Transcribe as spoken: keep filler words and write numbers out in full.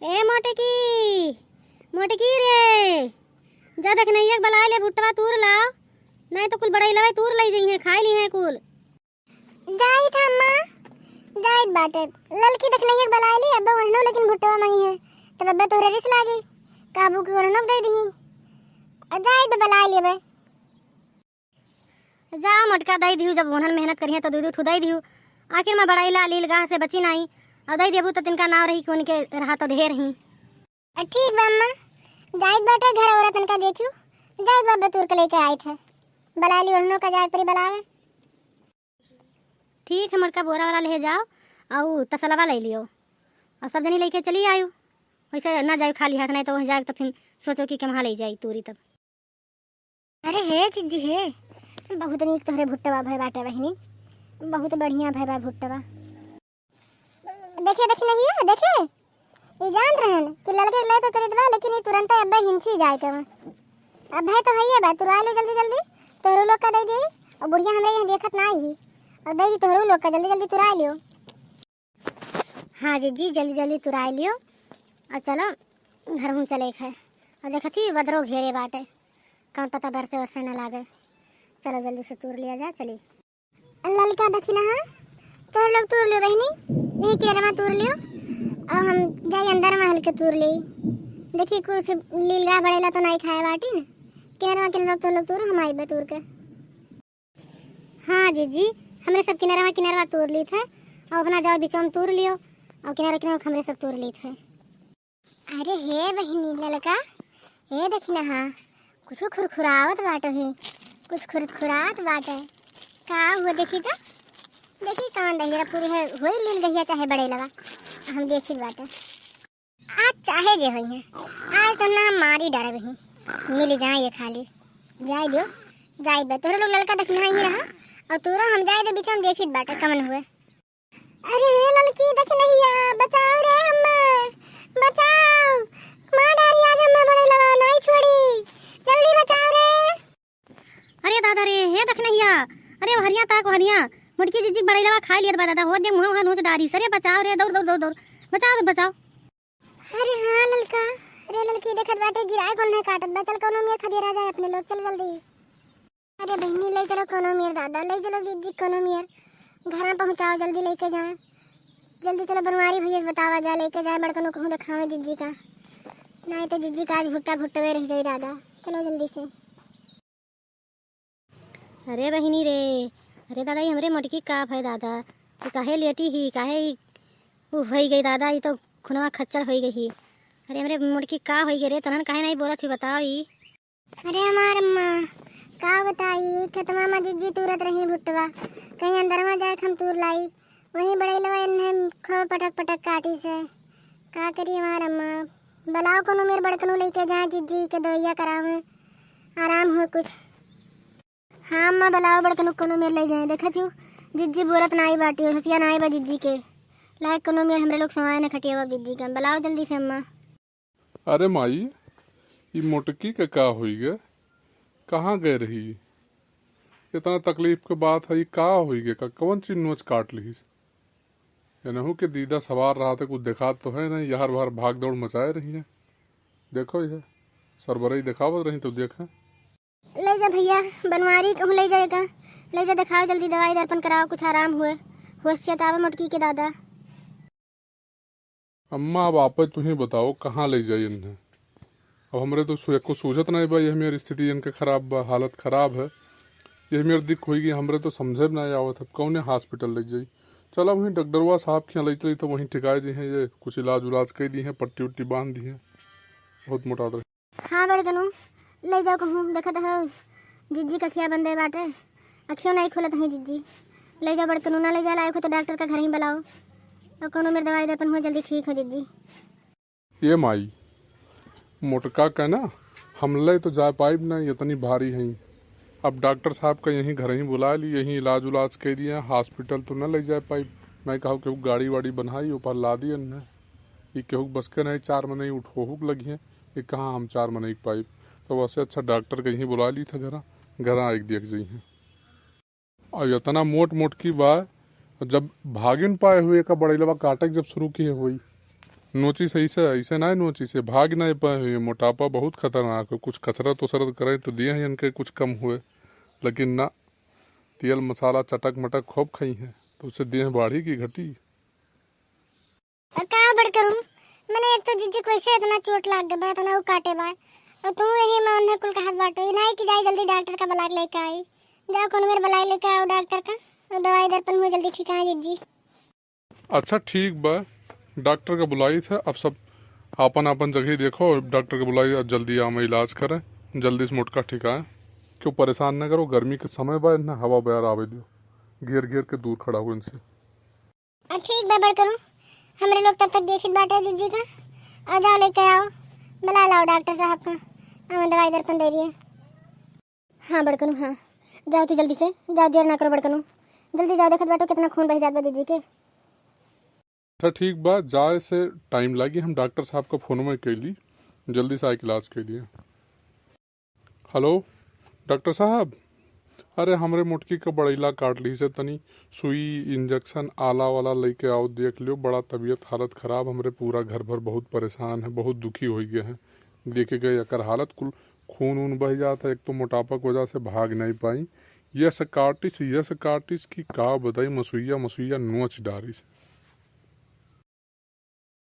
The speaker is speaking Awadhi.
ए मोटकी, मोटकी रे, जा दखिनहिया के बलाइ ले, भुट्टवा तूर लाव, नाहीं तो कुल बड़इलवा तूर लइ जइहें, खाइ लिहें कुल। जाइत ह अम्मा, जाइत बाटे। ललकी दखिनहिया के बलाइ ली, अब्बे ओढ़नो लेकिन भुट्टवा मइँ है, तब अब्बे तोहरे रिस लागी, काबू के ओढ़नो के दइ दिही। अ जाइत बे, बलाइ ली अबे। जा मोटका दइ दिहु, जब ओन्हन मेहनत करिहें तो दुइ दुइ ठू दइ दिहु। आखिर मा बड़इला लील गाह से बची नाहीं, अउ दइ देबू तो तिनका नाव रही कि उनके रहा तो ढेर ही। अ, ठीक बा अम्मा, जाइत बाटे घर औरतन का देखियो, जाइत बा बतूर के लेके आइत है, बलाइ ली ओढ़नो का जाए परी बलावे। ठीक है, मोटका बोरा वाला ले जाओ, अउ तसलवा लइ लियो, अउ सब जनी लइके चली आयु। वइसे ना जायु खाली हाथ, नाहीं तो वहीं जाए तो फिर सोचो कि केम्हा लइ जाई तूरी तब। अरे हे जिज्जी हे, बहुत नीक तोहरे भुट्टवा भय बाटे बहिनी, बहुत बढ़िया भय बा भुट्टवा। देखे, देखे नहीं है, देखे, ई जान रहन कि ललके ले तो चलित बा, लेकिन ई तुरंत अब्बे हिंसी जाए के बा। अब्बे तो हइये बा, तुराइ लो जल्दी जल्दी, तोहरो लोग का दइ दी, अउ बुढ़िया हमरे यहाँ देखत ना आई, अउ दइ दी तोहरो लोग का, जल्दी जल्दी तुराइ लियो। हाँ जिज्जी, जल्दी जल्दी तुराइ लियो, अउ चलो घरहूँ चले के है। अउ देखत ही बदरो घेरे बाटे, कौन पता बरसे वरसे न लागे। चलो जल्दी से तूर लिया जाए, चली। ललका दखिनहा, तोहर लोग तूर लियो बहिनी, यही किनरवा तूर लियो, अउ हम जाई अंदर महल के तूर ली। देखी कुछ लीलगा बड़ेला तो नाहीं खाए बाटी न, किनरवा किनरवा तोहर लोग तूर, हम आइबे तूर के। हाँ जिज्जी, हमरे सब किनरवा किनरवा तूर लीत है, अउ अपना जाओ बिचवा में तूर लियो, अउ किनरवा किनरवा हमरे सब तूर लीत है। अरे हे बहिनी ललका, हे दखिनहा, कुछ खुरखुरावत बाटो ही, कुछ खुरखुरात बाटे। का हुआ देखी तो, देखी कौन दहिया पूरी है, होई लील दहिया चाहे बड़ेलवा, हम देखी बाटे। आज चाहे जे होई है, आज तो ना मारी डरब ही, मिल जाए ये खाली। जाए दियो, जाए बे, तोहरे लोग ललका दखिनहा ही रहा, अउ तोरो हम जाए दे बिचवा में देखित बाटे कमन हुए। अरे हे ललकी दखिनहिया, बचाओ रे हम्मे, बचाओ। मार डारी आज हम्मे बड़ेलवा, नाहीं छोड़ी। जल्दी बचाओ रे। अरे दादा रे, हे दखिनहिया, अरे ओहरिया ताक ओहरिया, मोटकी जिज्जी बड़ेलवा खाइ लियत बा दादा, हो दे मुँह वहाँ नोच डारी, सरे बचाओ रे, दौड़ दौड़ दौड़ दौड़, बचाओ बचाओ। अरे हाँ ललका, अरे ललकी देखत बाटे गिराए कौन है काटत बा, चल कौनो मेर खदेरा जाए अपने लोग, चल जल्दी। अरे बहिनी, ले चलो कौनो मेर दादा, ले चलो जिज्जी कौनो मेर। घरा पहुँचाओ, जल्दी लेके जाए। जल्दी चलो बनवारी भैया से बतावा जाए, लेके जाए बड़कनू कहूँ देखावे जिज्जी का। नाहीं तो जिज्जी का आज भुट्टा भुट्टवे रह जाई दादा। चलो जल्दी से। अरे बहिनी रे, अरे दादा, ई हमरे मोटकी का भय दादा, ई काहे लेटी ही, काहे ई उ होई गई दादा, ई तो खुनवा खच्चर होई गई ही। अरे हमरे मोटकी का होई गई रे, तनन काहे नाहीं बोलत ही बताओ ई। अरे हमार अम्मा, का बताई, खेतवा में जिज्जी तूरत रही भुट्टवा, कहीं अंदरवा जाए के हम तूर लाई, वहीं बड़ैलवा इन्हें खूब पटक पटक काटी से। का करी हमार अम्मा, बलाओ कोनो मेर बड़कनू लइके जाए जिज्जी के दवैया करावे, आराम हो कुछ। हाँ अम्मा, बलाओ बड़कनू कोनो मेर ले जाए, देखत हूँ जिज्जी बोलत नाई बाटी, होशिया नाई बा जिज्जी के, लायक कोनो मेर हमरे लोग सोआए न खटिया बा जिज्जी का, बलाओ जल्दी से अम्मा। अरे माई, ई मोटकी के का होई गे? कहाँ गए रही? इतना तकलीफ के बात है, ई का होई गे? का कवन चीज नोच काट लिहिस? एनहू के दीदा सवार रहा था, कुछ देखात तो है नहीं, यहर बहर भाग दौड़ मचाए रही है। देखो यह सरबरई देखावत रही तो देखें। ले जा भैया, बनवारी कहूँ ले जाएगा, ले जा देखाओ जल्दी, दवाई दर्पण कराओ, कुछ आराम हुए, होश चेतावे मोटकी के दादा। अम्मा, अब आपे तुहीं बताओ, कहाँ ले जाई इन्हें? अब हमरे तो सु-, एको सूझत नहीं बा, यह मेरी स्थिति इनके खराब बा, हालत खराब है। यह मेरी दिक्क होई गई, हमरे तो समझे में नहीं आवत है, कौने हॉस्पिटल ले जाई। चलो, वहीं डॉक्टरवा साहब के यहाँ ले चली, तो वहीं ठिकाए जी हैं, ये कुछ इलाज उलाज कर दी हैं, पट्टी उट्टी बांध दी हैं, बहुत मोटा रहे। हाँ बड़कनू, ले जाओ कहूँ, देखत हो जिज्जी कखिया बंदे बाटे, अखियों नहीं खुलत है जिज्जी। ले जाओ बड़कनू, ना ले जा लायक हो तो डॉक्टर का घर ही बुलाओ, और कोनो मेर दवाई दर्पण हुआ, जल्दी ठीक हो जिज्जी। ये माई, मोटका का ना, हम ले तो जा पाइब ना, इतनी भारी हैं। अब डॉक्टर साहब का यहीं घर ही बुला ली, यहीं इलाज उलाज कर दिया, हॉस्पिटल तो ना ले जा पाइब। मैं कहूँ केहू गाड़ी वाड़ी बनाई, ऊपर ला दियन ना। ई केहू बस के नहीं, चार मनई उठोहुक लगिहें, ई कहाँ हम चार मनई के पाइब। तो वैसे अच्छा डॉक्टर के यहीं बुला ली था घरा, घरा आइक देख जइहें। और इतना मोट मोटकी बा, जब भागिन पाए हुए का बड़ैलवा काटे के जब शुरू किए हुई, नोचिस ऐसे, ऐसे नाहीं नोचिस, भाग नाहीं पाए हुए। मोटापा बहुत खतरनाक है, कुछ कसरत उसरत करें तो दिए हैं इनके कुछ कम हुए, लेकिन ना, तेल मसाला चटक मटक खूब खाई हैं, तो उससे देह बाढ़ी की घटी। अ, का बड़ करूँ, मने एक तो जीजी कैसे इतना चोट लाग गए बा, इतना उ काटे बा, और तू यही मन है कुल कहत बाटो, ये नाहीं कि जाए जल्दी डॉक्टर का बुला के लेके आई, जाओ कौन मेरे बुला के लेके आओ डॉक्टर का, और दवाई दर्पण हुए जल्दी ठीक है जीजी। अच्छा ठीक बा, डॉक्टर का बुलाई थे, अब सब आपन आपन जगह देखो, डॉक्टर का बुलाई, अब जल्दी आवे इलाज करें, जल्दी से मोटका ठिकाए, क्यों परेशान न करो, गर्मी के समय बा, इतना हवा बयार आवे दियो, घेर घेर के दूर खड़ा हो इनसे। आ, ठीक बा बड़ करूँ, हमरे लोग तब तक देखित बाटे जीजी का, और जाओ लेके आओ, बुला लाओ डॉक्टर साहब का, हम दवाई दर्पण दे दिए। हाँ बड़कनू, हाँ, जाओ तू जल्दी से, जाओ, देर ना करो बड़कनू, जल्दी जाओ, देखत बाटो कितना खून बह जात बा जीजी के। अच्छा ठीक बा, जाए से टाइम लागी, हम डॉक्टर साहब का फोन में कैली, जल्दी से आके इलाज कर दिए। हेलो डॉक्टर साहब, अरे हमरे मोटकी का बड़ैला काट ली से, तनी सुई इंजेक्शन आला वाला लेके आओ, देख लियो, बड़ा तबीयत हालत खराब, हमरे पूरा घर भर बहुत परेशान है, बहुत दुखी हो गए हैं। देखे गए एकर हालत कुल खून ऊन बह जात है, एक तो मोटापा की वजह से भाग नहीं पाई। यस काटिस, यस काटिस कि का बताई, मसुइया, मसुइया नोच डारिस।